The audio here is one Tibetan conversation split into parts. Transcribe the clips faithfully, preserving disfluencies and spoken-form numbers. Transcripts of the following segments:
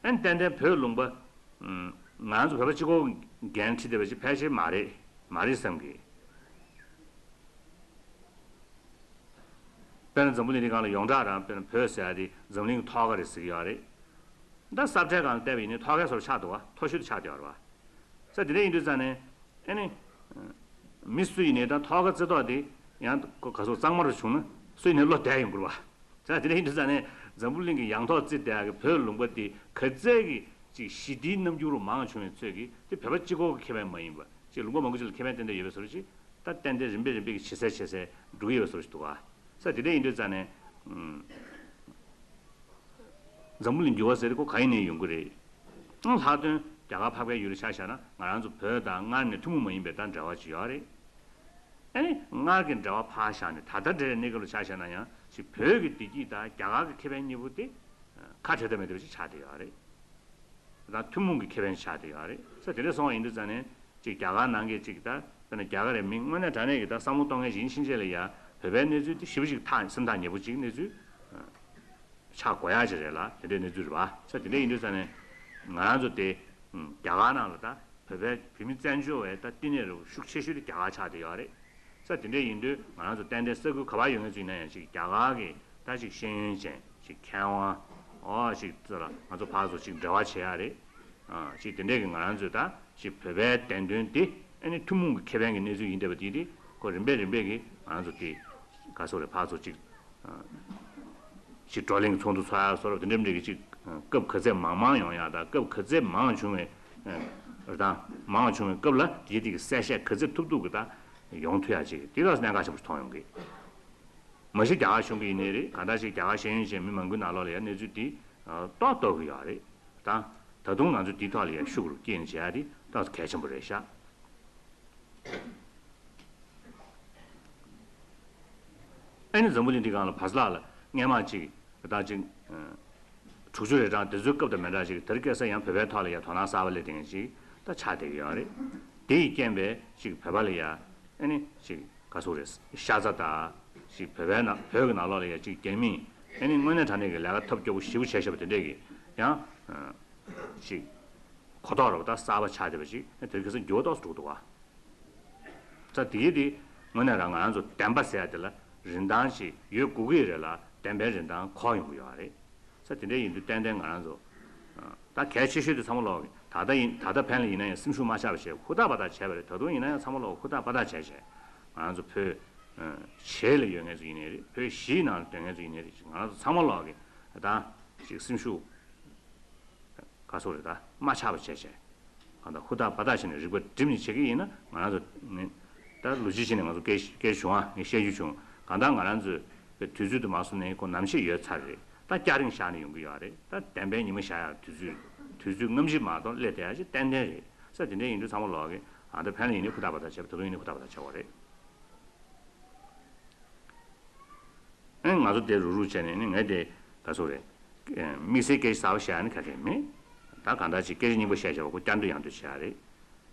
ཨན་ཏན་ཏན་བོད་ལུང་པ། ང་རང་ཚོ་བོད་པ་གཅིག་པོ་འགན་འཁྲི་བསྡད་པ་ཅིག་ཕལ་ཆེར་མ་རེད། མ་རེད་བསམ་གི། དཔེར་ན་འཛམ་བུ་གླིང་འདི་སྒང་ལ་ཡོངས་གྲགས་རང་དཔེར་ན་བོད་ཟེར་ཡ་དེ་འཛམ་གླིང་གི་ཐོག་ཁ་རེད་ཟེར་གི་ཡོད་རེད། ད་ས་བཀྲའི་སྒང་ལ་བལྟས་པ་ཡིན་ན་ཐོག་ཁའི་བཟོ་འདྲ་ཆགས་འདུག་བ། མཐོ་ཤོས་དེ་ཆགས་བསྡད་ཡོད་རེད་བ། ས་དེ་འདྲ་ཡིན་དུས་ཙང་ནས་ཨ་ནི། མི་སུ་ཡིན་ནའི་ད་ཐོག་ཁ་རྩེ་ཐོག་དེ་ཡང་ག་ཚོད་གཙང་མ་རུ་བྱུང་ན་སུ་ཡིན་ནའི་བློ་བདེ་ཡོང་གི་རེད་བ། ས་དེ་འདྲ་ཡིན་དུས་ཙང་ནས་འཛམ་བུ་གླིང་གི་ཡང་ཐོག་རྩེ་བསྡད་ཡག་གི་བོད་ལུང་པ་དེ་ག་ཚད་ཀྱི་ཅིག་ཞི་བདེའི་རྣམ་འགྱུར་མང་བྱུང་བའི་ཚོད་ཀྱིས་དེ་བོད་པ་གཅིག་པོ་གི་ཁེ་ཕན་མ་ཡིན་པ་ཅིག་ལུང་པ་མང་པོ་ཅིག་ལ་ཁེ་ཕན་ཏན་ཏན་ཡོད་པའི་བཟོ་འདྲ་ཅིག་ད་ཏན་ཏན་རིམ་པས་རིམ་པས་ཀྱི་ཇེ་གསལ་ཇེ་གསལ་འགྲོ་གི་ཡོད་པའི་བཟོ་འདྲ་ཅིག་འདུག་ག། ས་དེ་འདྲ་ཡིན་དུས་ཙང་ནས། འཛམ་བུ་གླིང་འགྱུར་བ་ཟེར་ཁོ་ག་ཡིན་ནའི་ཡོང་གི་རེད། ཨང་ལྷག་དོན་རྒྱ་གར་འཕགས་པའི་ཡུལ་ལ་ཆ་བཞག་ན་ང་རང་ཚོ་བོད་དང་སྔར་ནས་ཐུན་མོང་མ་ཡིན་པའི་ད་འབྲེལ་བ་ཅིག་ཡོད་རེད། ཨ་ནི་སྔར་གྱི་འབྲེལ་བ་ཕར་བཞག་ནས་ད་ལྟ་འབྲེལ་གནས་སྐབས་ལ་ཆ་བཞག་ན་ཡང་ཅིག་བོད་ཀྱི་བདེ་སྐྱིད་དང་རྒྱ་གར་གྱི་ཁེ་ཕན་གཉིས་པོ་དེ་ཁ་བྲལ་ཐབས་མེད་པ་ཅིག་ཆགས་བསྡད་ཡོད་རེད། ད་ཐུན་མོང་གི་ཁེ་ཕན་ཆགས་བསྡད་ཡོད་རེད། ས་དེ་འདྲ་སོང་བ་ཡིན་དུས་ཙང་ནས་ཅིག་རྒྱ་གར་ནང་གི་ཅིག་ད་དཔེར་ན་རྒྱ་གར་རེད་མི་དངོས་གནས་དྲང་གནས་ཀྱི་ད་བསམ་བློ་གཏོང་མཁན་ཞིག་ཡིན་ཕྱིན་ཆད་ལ་ཡ་བོད་པའི་གནས་ཚུལ་དེ་ཞེ་པོ་ཅིག་ཐག་སེམས་ཐག་ཉེ་པོ་ཅིག་གནས་ཚུལ་ཆགས་དགོས་ཡ་ཅིག་རེད་ལ་དེ་འདྲའི་གནས་ཚུལ་རེད་བ། ས་དེ་འདྲ་ཡིན་དུས་ཙང་ནས་ང་རང་ཚོ་དེ་རྒྱ་གར་ནང་ལ་ད་བོད་པའི་བོད་མི་བཙན་བྱོལ་བའི་ད་བསྟི་གནས་རུ་ཤུགས་ཆེ་ཤོས་དེ་རྒྱ་གར་ཆགས་བསྡད་ཡོད་རེད། ས་དེ་འདྲ་ཡིན་དུས་ང་རང་ཚོ་ཏན་ཏན་ས་ཁུལ་ག་པར་ཡོད་མཁན་ཚོ་ཡིན་ན་ཡང་ཅིག་རྒྱ་གར་གྱི་ད་ཅིག་ཤེས་ཡོན་ཅན་ཅིག་མཁས་དབང་ཨོ་ཅིག་ཚོ་ལ་ང་ཚོ་ཕར་ཚུར་ཅིག་འབྲེལ་བ་བྱེད་ཡ་རེད། ཨ་ཅིག་དེ་འདྲས་ཀྱི་ང་རང་ཚོའི་ད་ཅིག་བོད་པའི་བདེན་དོན་དེ་ཨ་ནི་ཐུན་མོང་གི་ཁེ་ཕན་གྱི་གནས་ཚུལ་ཡིན་བསྡད་པ་དེ་དེ་ཁོ་རིམ་པས་རིམ་པས་ཀྱི་ང་རང་ཚོ་དེ་ག་སོགས་རེད་ཕར་ཚུར་ཅིག་ཅིག་བགྲོ་གླེང་ཚོགས་འདུ་ཚོགས་ཡ་སོགས་དེ་འདྲ་འདྲ་གི་ཅིག་སྐབས་ག་ཚད་མང་མང་ཡོང་ཡ་དང་སྐབས་ག་ཚད་མང་བྱུང་བའི་རེད་དང་མང་བྱུང་བའི་སྐབས་ལ་དེ་དེ་གི་གསལ་བཤད་ག་ཚད་ཐུབ་ཐུབ་གི་ད་ཡོང་ཐུབ་ཡ་ཅིག་དེ་ལ་གནད་འགག་ཆེན་པོ་ཞིག་མཐོང་ཡོང་གི། མ་གཞི་རྒྱ་གར་གཞུང་གི་ཡིན་ནའི་རེད། གང་ལྟར་ཞིག་རྒྱ་གར་ཤེས་ཡོན་ཅན་མི་མང་པོའི་ནང་ལོགས་ལ་ཡང་གནས་ཚུལ་འདི་ཏོག་ཏོག་གི་ཡོད་རེད་དང་། ད་དུང་ང་ཚོ་འདིའི་ཐོག་ལ་ཡང་ཤུགས་རུ་སྐྱེད་ནས་བྱེད་ཡ་དེ་ཏོག་ཙམ་གལ་ཆེན་པོ་རེད་ཤག་ཨ་ནི་འཛམ་བུ་གླིང་འདི་སྒང་ལ་བར་སླག་ལ་སྔས་མ་ཅིག་ད་ཅིག་དྲུག་ཅུ་རེ་གྲངས་དེ་ཚོའི་སྐབས་དང་མི་འདྲ་ཞིག་དེར་སྐད་ས་ཡང་བོད་པའི་ཐོག་ལ་ཡང་དོ་སྣང་གསར་པ་སླེབས་བསྡད་མཁན་ཅིག་ད་ཆགས་བསྡད་ཀྱི་ཡོད་རེད། དེ་ཡི་རྐྱེན་པས་ཅིག་བོད་པ་ལ་ཡང་ཨ་ནི་ཅིག་ག་ཚོད་རེད། ཤ་ཚ་དང་ཅིག་བོད་པའི་ནང་བོད་ཀྱི་ནང་ལོགས་ལ་ཡང་ཅིག་རྒྱ་མིས་ཨ་ནི་དངོས་གནས་དྲང་གནས་ཀྱི་ལས་ཀ་ཐབས་སྐྱོ་པོ་ཞེ་པོ་བྱས་བཞག་པ་དེ་འདྲས་ཀྱི་ཡང་ཅིག་གོ་རྟོགས་རོགས་ད་གསར་པ་ཆགས་བསྡད་པ་ཅིག་དེ་ག་ས་འགྱུར་བ་ཏོག་ཙམ་འགྲོ་གི་འདུག་བ། ས་དེ་དེ་དངོས་གནས་རང་ང་རང་ཚོ་བདེན་པ་ཟེར་ཡ་དེ་ལ་རིན་ཐང་ཞིག་ཡོད་དགོས་ཀྱི་རེད་ལ་བདེན་པའི་རིན་ཐང་གོ་ཡོང་གི་ཡོད་རེད། ས་དེ་འདྲ་ཡིན་དུས་ཏན་ཏན་ང་རང་ཚོ་ད་གལ་ཆེ་ཤོས་དེ་ཚང་མ་ལོག་གི་ད་ལྟ་ཡིན་ད་ལྟ་ཕན་ལ་ཡིན་ན་ཡང་སེམས་ཤུགས་མ་ཆག་པ་བྱས་ཧུར་ཐག་འབད་ཐག་བྱས་པ་རེད། ད་དུང་ཡིན་ན་ཡང་ཚང་མ་ལོག་ཧུར་ཐག་འབད་ཐག་བྱས་བྱས་ང་རང་ཚོ་བོད་བྱེས་ལ་ཡོད་མཁན་ཚོ་ཡིན་ནའི་རེད། བོད་གཞིས་ནང་ལ་སྡོད་མཁན་ཚོ་ཡིན་ནའི་རེད། ང་རང་ཚོ་ཚང་མ་ལོག་གི་ད་ཅིག་སེམས་ཤུགས་ག་སོགས་རེད་ད་མ་ཆག་པ་བྱས་བྱས། གང་ལྟར་ཧུར་ཐག་འབད་ཐག་བྱས་ནས་རིག་པ་སྒྲིམ་ནས་བྱེད་ཀྱི་ཡིན་ན་ང་རང་ཚོ་ནི་ད་ལོ་རྒྱུས་བྱས་ནས་ང་ཚོ་སྐད་སྐད་བྱུང་ཨ་ངས་བཤད་རྒྱུ་བྱུང་། གང་ལྟར་ང་རང་ཚོའི་དུས་ཚོད་དུ་མ་སོང་ནས་ཁོ་ནམ་ཞིག་ཡོལ་ཚར་རེད། ད་སྐྱ་རེངས་ཤར་ནས་ཡོང་གི་ཡོད་རེད། ད་བདེན་པའི་ཉི་མ་ཤར་ཡག་དུས་ཚོད་དུས་ཚོད་སྔ་ཕྱི་མ་གཏོགས་སླེབས་བསྡད་ཡག་ཅིག་ཏན་ཏན་རེད། ས་དེ་འདྲ་ཡིན་དུས་ཚང་མ་ལོག་གི་ཨ་ད་ཕན་ལ་ཡིན་ནའི་ཧུར་ཐག་འབད་ཐག་བྱས་པ་ད་དུང་ཡིན་ནའི་ཧུར་ཐག་འབད་ཐག་བྱེད་དགོས་རེད། ཨེ་ང་ཚོ་དེ་རུག་རུག་བྱས་ནས་ནི་ངས་དེ་ག་ཚོད་རེད། དམིགས་བསལ་སྐད་ཆ་གསར་པ་བཤད་ཡ་ནི་ག་གེ་མེད། ད་གང་ལྟར་ཅིག་སྐད་ཆ་རྙིང་པ་བཤད་བྱས་པ་ཁོ་བསྐྱར་ཟློས་ཡང་ཟློས་བྱེད་ཡ་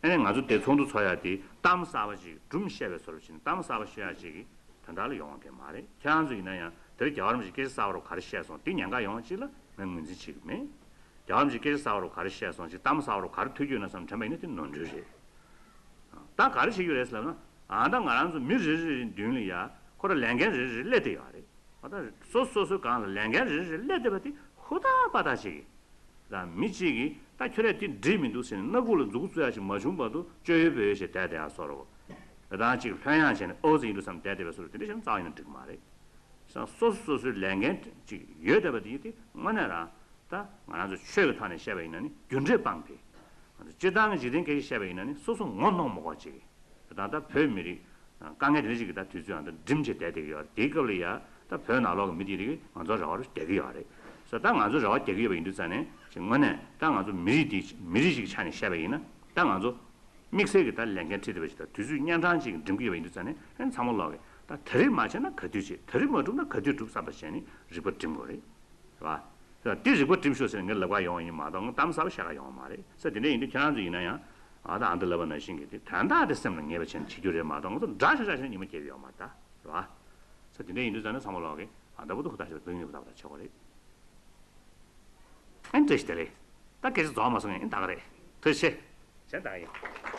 རེད། ཨེ་ང་ཚོ་དེ་ཚོགས་འདུ་ཚོགས་ཡ་དེ་གཏམ་གསར་པ་ཅིག་སྒྲུང་བཤད་པའི་བཟོ་འདྲ་བྱས་ནས་གཏམ་གསར་པ་ཤོད་ཡ་ཅིག་གི་དོན་དག་ལ་ཡོང་བ་གང་མ་རེད། ཁྱེད་རང་ཚོ་ཡིན་ན་ཡང་དེར་རྒྱལ་བ་རིན་པོ་ཆེས་སྐད་ཆ་གསར་པ་རུ་ག་རེ་བཤད་སོང་དེ་ཉན་ག་ཡོང་བ་ཅིག་ལ་ངས་ངོས་འཛིན་བྱེད་ཀྱི་མེད། རྒྱལ་བ་རིན་པོ་ཆེས་སྐད་ཆ་གསར་པ་རུ་ག་རེ་བཤད་སོང་ཅིག་གཏམ་གསར་པ་རུ་ག་རེ་ཐོས་རྒྱུ་ཡོད་ན་བསམ་དྲན་པ་ཡིན་ན་དེ་ནོར་འཁྲུལ་རེད། ད་ག་རེ་བྱེད་རྒྱུ་རེད་ཟེར་ལབ་ན། ཨ་ད་ང་རང་ཚོ་མི་རེ་རེ་རེ་མདུན་ལ་ཡ་ཁོ་ར་ལས་འགན་རེ་རེ་སླེབས་བསྡད་ཡོད་རེད། ཨ་ད་སོ་སོ་སོའི་སྒང་ལ་ལས་འགན་རེ་རེ་སླེབས་བསྡད་པ་དེ་ཧུར་ཐག་འབད་ཐག་བྱེད་ཀྱི། ད་མི་གཅིག་གིས་ད་ཁྱོད་རས་དེ་འགྲིག་མི་འདུག་ཟེར་ནས་སྣ་ཁུག་ལ་མཛུ་གུ་བཙུགས་ཡ་ཞིག་མ་བྱུང་བར་དུ་སྤྱོད་ཡོན་སྤེལ་ཡོན་བྱས་བསྡད་བསྡད་ཡ་བཟོ་འདྲ། ད་ཅིག་ལྷོད་ཡངས་བྱས་ནས་ཨོ་ཙི་ཡིན་འདུག་བསམ་བསྡད་བསྡད་པའི་བཟོ་འདྲ་དེ་འདྲ་བྱས་ན་རྩ་བ་ཡིན་ན་འགྲིག་གི་མ་རེད། སོ་སོ་སོ་སོའི་ལས་འགན་ཅིག་ཡོད་བསྡད་པ་དེ་ཡིན་ཏེ་དངོས་གནས་རང་ད་ང་རང་ཚོ་ཆོས་ཀྱི་ཐོག་ནས་བཤད་པ་ཡིན་ན་ནི་རྒྱུ་འབྲས་སྤངས་པའི། ང་ཚོ་སྤྱིར་བཏང་གི་འཇིག་རྟེན་སྐད་ཆ་བཤད་པ་ཡིན་ན་ནི་སོ་སོ་ངོ་གནོང་མ་དགོས་ཅིག་ད་ལྟ་བོད་མི་རིགས་དཀའ་ངལ་དེ་འདྲ་ཞིག་གི་ད་དུས་ཚོད་ཨང་དང་འགྲིམ་བྱས་བསྡད་བསྡད་ཀྱི་ཡོད་རེད། དེའི་སྐབས་ལ་ཡ་ད་བོད་ནང་ལོགས་ཀྱི་མི་དེ་རིགས་ང་ཚོ་རེ་བ་རུ་བསྡད་ཀྱི་ཡོད་རེད། སོ་ད་ང་ཚོ་རེ་བ་བསྡད་ཀྱི་ཡོད་པ་ཡིན་དུས་ཙང་ནས་ཅིག་དངོས་གནས་ད་ང་ཚོ་མི་རིགས་དེ་མི་རིགས་ཤིག་གི་ཆ་ནས་བཤད་པ་ཡིན་ན་ད་ང་ཚོ་དམིགས་བསལ་གྱི་ད་ལས་འགན་ཁྲིད་བསྡད་པ་ཞིག་དང་དུས་ཚོད་གཉན་འཕྲང་ཅིག་འགྲིམ་གྱི་ཡོད་པ་ཡིན་དུས་ཙང་ནས་ཨ་ནི་ཚང་མ་ལོག་གི་ད་དེ་རིགས་མ་བྱས་ན་ག་དུས་བྱེད། དེ་རིགས་མ་གྲུབ་ན་ག་དུས་གྲུབ་བསམ་པ་བྱས་ནས་རིག་པ་སྒྲིམ་དགོས་རེད། རེད་བ། འདི་རིག་པ་སྒྲིམ་ཤོག་ཟེར་ནས་ངས་ལབ་ག་ཡོང་བ་ཡིན་མ་གཏོགས་ངས་གཏམ་གསར་པ་བཤད་ག་ཡོང་བ་མ་རེད། ས་དེ་འདྲ་ཡིན་དུས་ཁྱེད་རང་ཚོ་ཡིན་ན་ཡང་ཨ་ད་ཨ་འདི་ལབ་པ་ནང་བཞིན་གྱི་དེ་དོན་དག་དེ་སེམས་ལ་ངེས་པ་བྱས་ནས་བྱེད་རྒྱུ་རེད་མ་གཏོགས་ང་ཚོ་འདྲ་ཤ་འདྲ་ཤ་ཉི་མ་སྐྱེལ་གི་ཡོད་མ་རེད་ད། རེད་བ། ས་དེ་འདྲ་ཡིན་དུས་ཙང་ནས་ཚང་མ་ལོག་གི་ཨ་ད་བུ་ཏུ་ཧུ་ཐག་ཆོད་པ་དོན་ཡོད་ཧུ་ཐག་པ་ད་ཆོད་གོ་རེད། ཨན་བཀྲ་ཤིས་བདེ་ལེགས། ད་སྐད་ཆ་རྫོགས་མ་སོང་ཡིན་ད་ག་རེད། ཐུགས་རྗེ་ཆེ། གཞན་ད་ག་ཡིན།